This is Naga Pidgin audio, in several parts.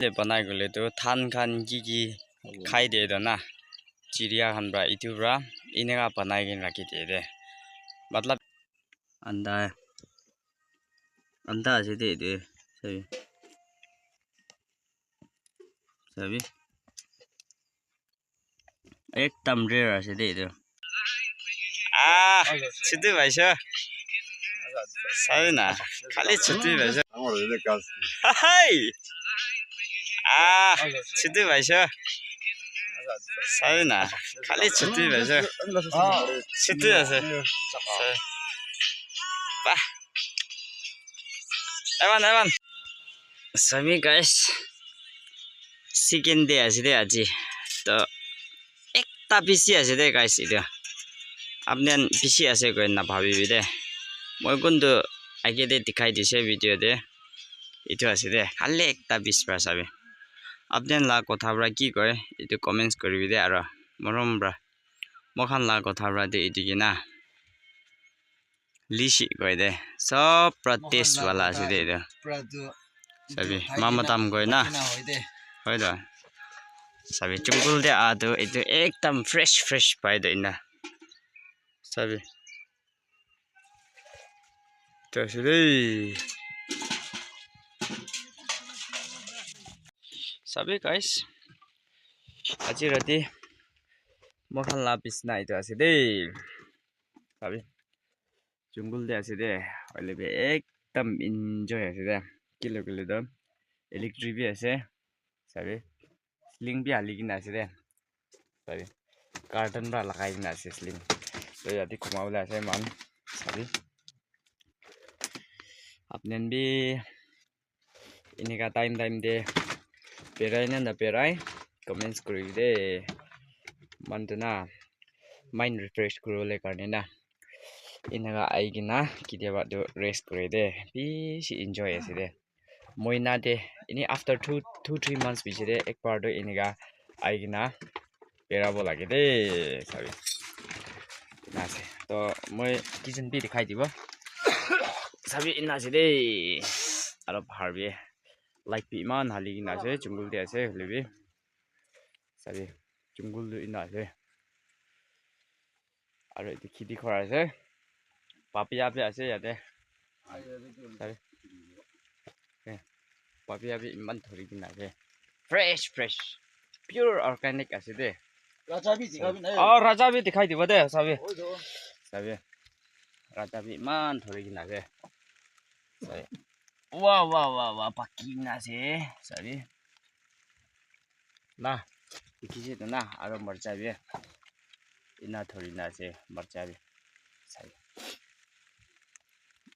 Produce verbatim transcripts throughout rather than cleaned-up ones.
Te banai koile tu than khan ki ki khai de do na. Chiria khan pra itu pra eneka banai kena rakhi de de. Matlab anda, anda ase de itu. Sabi. Sabi. Ekdam rare ase de itu. Ah, chutu paisho. Sabi na, khali chutu paisho. Hey! Ah, chutu paisho. Sabi na, khali chutu paisho. Chutu ase. Bah. Evan, Evan. Sabi guys, second day ase de aji. To ekta bishi ase de guys etu. Apni khan bishi ase koi na bhabibi de. Moi kuntu age de dikhai dise video de. Etu ase de. Khali ekta bishi pra sabi. Apni khan la kotha pra ki koi etu comments kuribi de aro morom pra. Moi khan la kotha pra de etu kina. Lishi koi de. Sob pra taste wala ase de etu. Sabi, mama tam koi na. Hoi do. Sabi, jungle de aa tu etu ekdam fresh, fresh pai do ina. Sabi. Etu ase de. Sabi, guys. Aji rati moi khan la bisna etu ase de. Sabi. Jungle de ase de, hoile bi ekdam enjoy ase de. Kile koile toh electric bi ase, sabi, ceiling bi hali kena ase de, sabi, curtain pra lagai kena ase ceiling. Toh yate khuma bole ase moikhan, sabi. Apni khan bi Enika time time te berai na naberai comments kuribi de. Moikhan tu na mind refresh kuribole karne na enika ahi kena ketiaba tu rest kure de. Bishi enjoy ase de. Moi na de ini after two, two, three months piche de ekbar tu enika ahi kena berabo lage de, sabi. Ena ase. To moi kitchen bi dikhai dibo. Sabi ena ase de. Aro bahar bi light bi eman hali kena ase, jungle de ase hoile bi. Sabi, jungle tu ena ase. Aro etu kheti ghor ase. Papaya bi ase yate. Sabi. Eh, papaya bi eman dhori kena ase. Fresh, fresh. Pure organic ase de. Raja bi dikha bi nai. Oh, raja bi dikhai dibo de, sabi. Oi do. Sabi. Raja bi eman dhori kena ase. Sabi. Wah, wah, wah, wah, paki kena ase. Sabi. Na, dikhi ase etu na, aro marcha bi ena dhori na ase, marcha bi. Sai.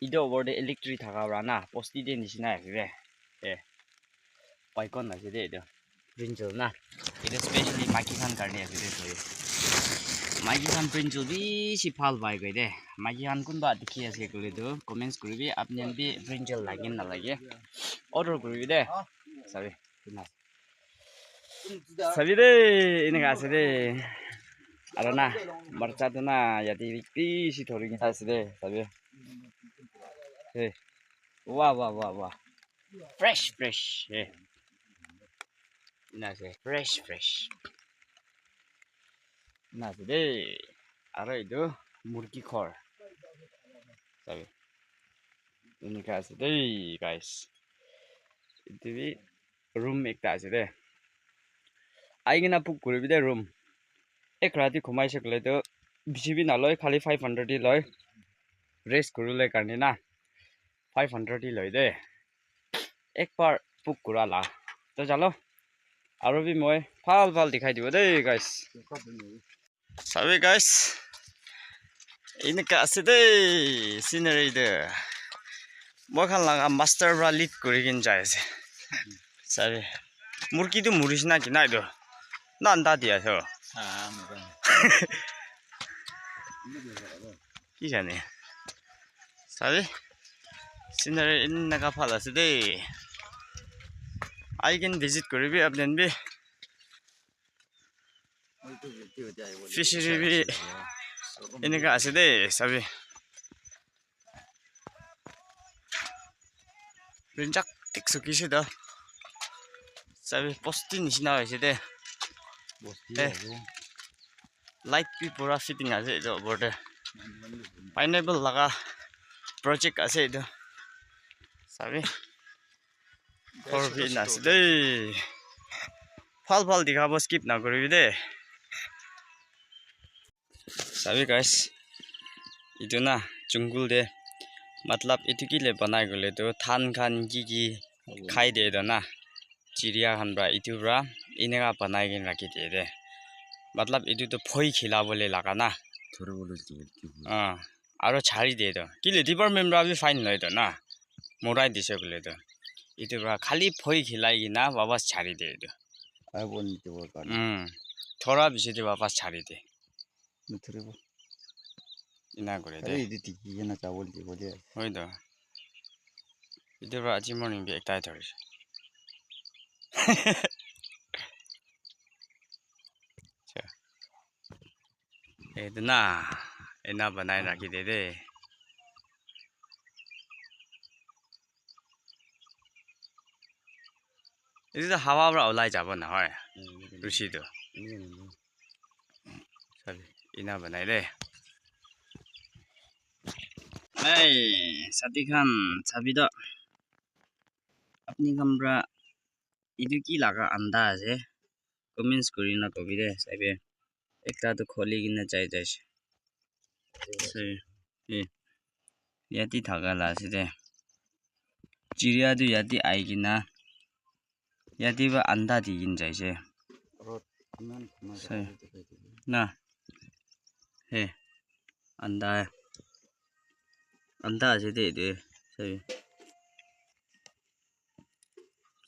Etu opor te electric thaka para na, posti de nishina ase de. Eh, paikon ase de etu. Brinjal na. Etu specially maiki khan karne ase de, sorry. Maiki khan brinjal bishi bhal pai koi de. Maiki khan kunba dikhi ase koile tu comments kuribi, apni khan bi brinjal lage na nalage. Order kuribi de. Sabi. Sabi de, enika ase de. Aro na, marcha tu na, yate bishi dhori kena ase de, sabi. Hey. Wah, wah, wah, wah. Fresh, fresh. Hey. Ena ase, fresh, fresh. Ena ase de. Aro etu murgi ghor. Sabi. Enika ase de, guys. Etu bi room ekta ase de. Ahi kena book kuribi de room. Ek rati khumai se koile toh bishi bi naloi, khali five hundred hi loi. Rest kuribole karne na. Five hundred hi loi de. Ek bar book kura la. Toh jalo. Aro bi moi bhal bhal dikhai dibo de, guys. Sabi guys, enika ase de scenery de. Moi khan laga master para lead kuri kena jai ase. Sabi, murgi tu murishe na ki nai tu. Na anda dia ase. Ki jane. Sabi, scenery enika bhal ase de. Ahi kena visit kuribi apni khan bi. Fishery bi enika ase de, sabi. Rinjak thik sukise toh. Tabi bosti nishina hoise de. Bosti Eh. ase. Light bi pura fitting ase etu opor te. Pineapple laga project ase etu. Sabi? Ghor bi na ase de. Bhal bhal dikhabo, skip na kuribi de. Sabi guys, etu na jungle te matlab etu ki le banai koile tu than khan ki ki khai de etu na chiria khan pra etu pra eneka banai kena rakhi de de. Matlab etu tu phoi khila bole laga na. Thori bole tu. Ah, aro chari de tu. Ki le department pra bi fine loi tu na. Morai dise koile tu. Etu pra khali phoi khilai kena wapas chari de etu. Aro bole tu karne. Hmm. Thora bishi de wapas chari de. Nuthuribo. Ena kore de. Aru etu dikhi kena jabo le dibo de. Hoi to. Etu para aji morning bi ekta he thorise. Acha. Etu na, ena banai rakhi de de. Etu tu hawa para ulai jabo na hoi. Rusi tu. Sabi, ena banai de. Hey, sati khan, sabi to. Apni khan pra etu ki laga anda ase? Comments kuri na kobi de, sabi. Ekta tu khuli kena jai jai ase. Sabi, eh, yate thaka la ase de. Chiria tu yate ai kena. Yate ba anda di kena jai ase. Aro iman khuma Sai. Jaka te dikhai dibo. Na. He. Anda. Anda ase de etu. Sabi.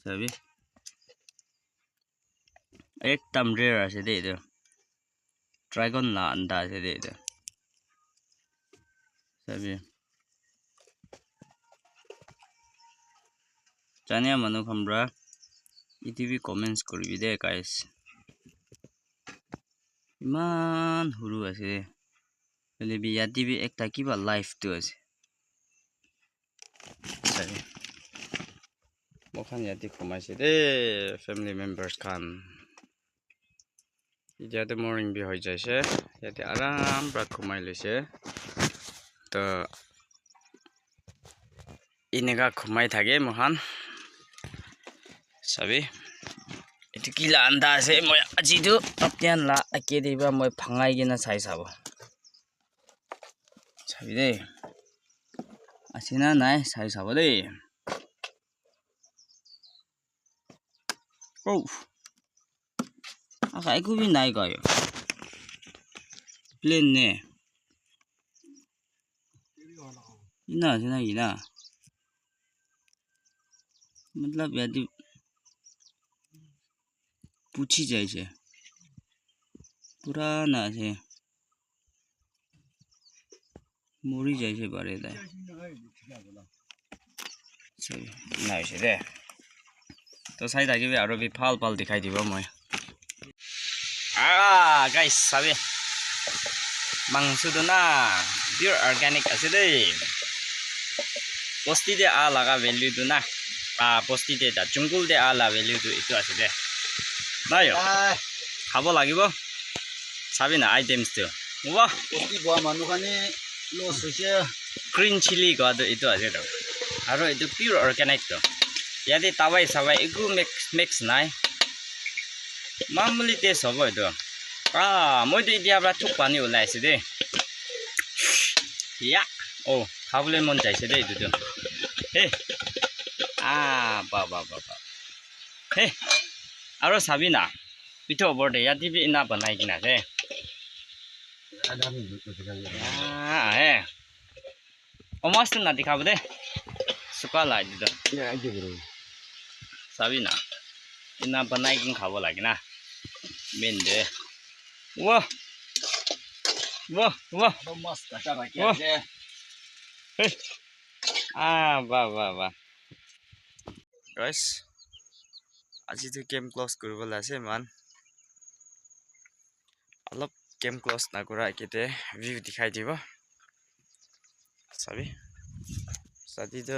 Sabi. Ekdam rare ase de etu. Dragon la anda ase de etu. Sabi. Jania manu khan pra etu bi comments kuribi de guys. Eman huru ase. Hoile bi yate bi ekta kiba life tu ase. Sabi. Moikhan yate khumai ase de family members khan. Etia te morning bi hoi jaise. Yate aram pra khumai loise. To eneka khumai thake moikhan. Sabi. Etu ki la anda ase? Moi aji tu apni khan la age te pra moi bhangai kena sai sabo. Sabi de. Ase na nai sai sabo de. Oh. Aka eku bi nai kaya. Plain ne. Ina ase na ina. Matlab yate puchi jaise. Purana ase. Mori jaise pare tai. Sai, ena hoise de. To sai thakibi aro bi bhal bhal dikhai dibo moi. Ah, guys, sabi. Mangso tu na pure organic ase de. Bosti te ah laga value tu na. Ah, bosti te ta jungle te ah la value tu etu ase de. Nai yo. Khabo lagibo. Sabi na items tu. Wah. Bosti boa manu khan he loss hoise. Green chili koa tu etu ase tu. Aro etu pure organic tu. Yate dawai sawai eku mix, mix nai. Mamuli taste hobo etu. Ah, moi tu etia pra thuk pani ulai ase de. Ya. Oh, khabole mon jaise de etu tu. Hey. Ah, ba, ba, ba, ba. Hey. Aro sabi na. Etu opor te yate bi ena banai kena ase. Ah, eh. Omas tu na dikhabo de. Suka la etu tu. Sabi na. Ena banai kena khabo lage na. Main de. Wah. Wah, wah. Wah. Hey. Ah, wah, wah, wah. Guys, aji tu camp close kuribo la ase moikhan. Olop camp close nakura age te view dikhai dibo. Sabi. Sadi tu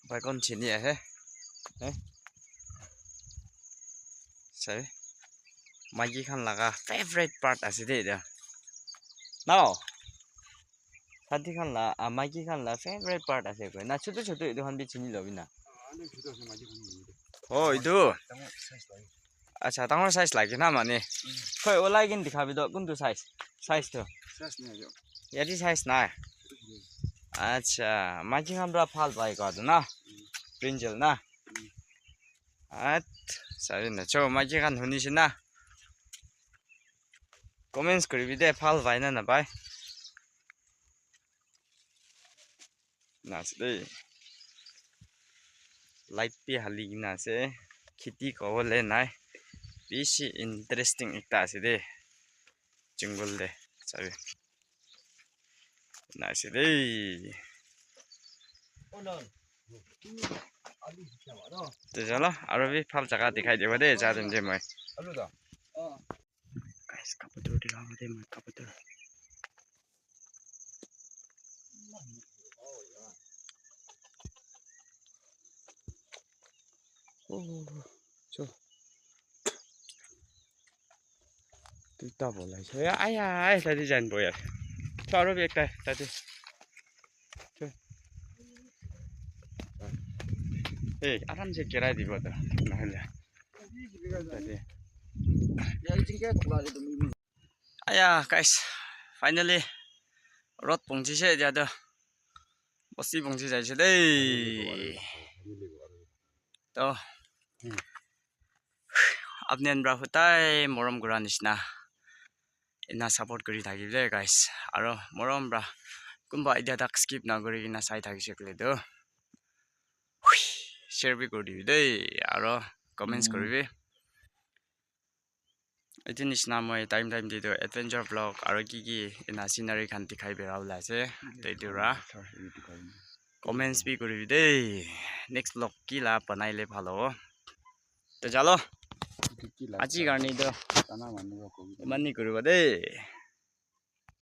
baikon chini ahe. Eh? Sabi? Maiki khan laga favorite part ase de etu. Now, sati khan la, ah, maiki khan la favorite part ase koi na, chutu chutu etu khan bi chini lobi na. Oh, etu. Acha, dangor size lage na mane. Khoi, olai kin dikhabi do, kuntu size? Size tu. Yati size nai. Acha, maiki khan pra phal pai ko atu na. Brinjal na. At, sabi na. Cho, maiki khan huni si na. Comments kuri bi de, phal pai na na pai. Na ase de. Light bi hali kena ase. Kheti kobole nai. Bishi interesting ekta ase de. Jungle de. Sabi. Na ase de. Te jalo, aro bi phal jaga dikhai dibo de, ja dem de moi. Guys, kapator dikhai dibo de moi, kapator. Oh, so. Duita bolai se. Aya, aya, tadi jan boya. Charo bi ekta, tadi. Cho. Eh, aram se kerai dibo ta. Nahale. Tadi. Aya, guys, finally, road pongchise etia toh. Bosti pongchi jaise dei. Toh, apni khan pra hutai morom kura nishina ena support kuri thakibi dei, guys. Aro morom pra kunba etia tak skip na kuri kena sai thakise koile toh, share bi kuri dibi dei, aro comments kuribi. Etu nishina moi time time te toh adventure vlog aro ki ki ena scenery khan dikhai bera bole ase. Toh etu pra comments bi kuribi dei. Next vlog ki la banai le bhal hobo. Toh jalo. Aji karne toh iman hi kuribo dei.